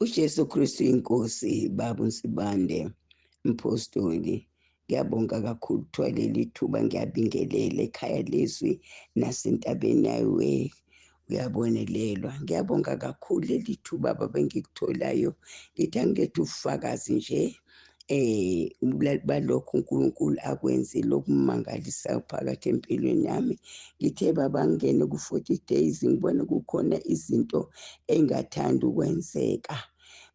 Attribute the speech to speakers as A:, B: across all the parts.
A: UJesu Kristu inkosi, Baba uNsibande, Mpostoli. Ngiyabonga kakhulu kuthiwa leli thuba, ngiyabingelela ekhaya lezwi nasentabeni yawe uyabonelelwa. Ngiyabonga kakhulu leli thuba baba engikutholayo. Ngithi angilethe ubufakazi nje balokhu uNkulunkulu akwenzile okumangalisayo phakathi empilweni yami. Ngithe baba ngingene ku-40 days ngibone kukhona izinto engathanda ukwenzeka.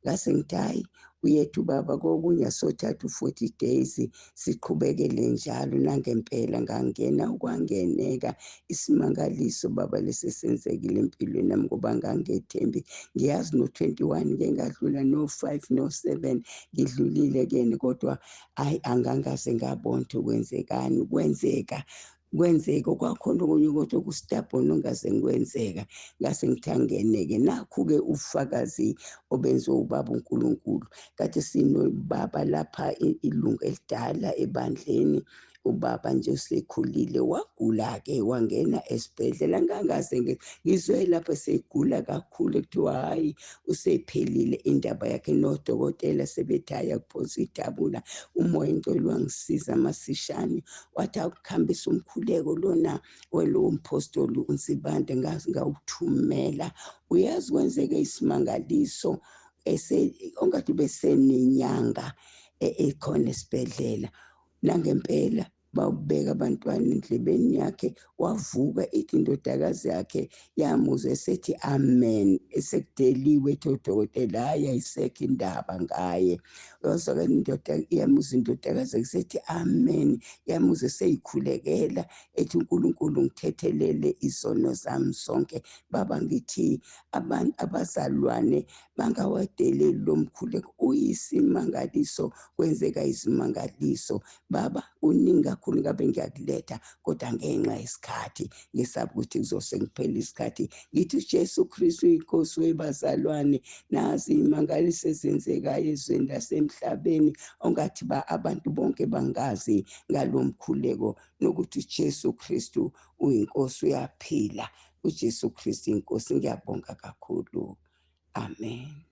A: Ngase ngithi hayi uyethu baba kokunye sothatha u-40 days siqhubekele njalo. Nangempela ngangena ukwangeneka isimangaliso baba lesi senzekile empilweni yami, ngoba ngangethembi. Ngiyazi no-21 ngike ngadlula, no-5 no-7 ngidlulile kuyena, kodwa hayi angangaze ngabona ukuthi kwenzekani. Kwenzeka kwenzeka kwakhona okunye kodwa okustabhona ongaze ngikwenzeka. Ngase ngithi angeneke. Nakhu-ke ubufakazi obenziwe ubaba uNkulunkulu. Kade sinobaba lapha, ilungu elidala ebandleni, ubaba nje usekhulile, wagula-ke wangena esibhedlela. Ngangaze ngizwe lapho esegula kakhulu kuthiwa hhayi usephelile indaba yakhe, nodokotela sebethi hhayi akuphonsa idabula. Umoya ingcwele wangisiza masishane, wathi akuhambise umkhuleko lona welowo mpostoli uNsibande, ngawuthumela. Uyazi kwenzeke isimangaliso ongathi besenenyanga ekhona esibhedlela. Nangempela bawubeka abantwana endlebeni yakhe, wavuka. Ithi indodakazi yakhe yamuzwa esethi amen, esekudeliwe ethi udokotela hhayi ayisekho indaba ngaye. Wazwakala indoda yamuzwa indodakazi esethi amen, yamuzwa eseyikhulekela ethi uNkulunkulu ngithethelele izono zami zonke. Baba ngithi abantu abazalwane bangawadeleli lo mkhuleko, uyisimangaliso, kwenzeka izimangaliso. Baba kuningi kakhulu ngabe ngiyakuletha, kodwa ngenxa yesikhathi ngisaba ukuthi kuzose ngiphele isikhathi. Ngithi uJesu Kristu inkosi webazalwane, nazi imangaliso ezenzekayo ezweni lasemhlabeni, ongathi ba abantu bonke bangazi ngalomkhuleko nokuthi uJesu Kristu uyinkosi, uyaphila. uJesu Kristu inkosi. Ngiyabonga kakhulu. Amen.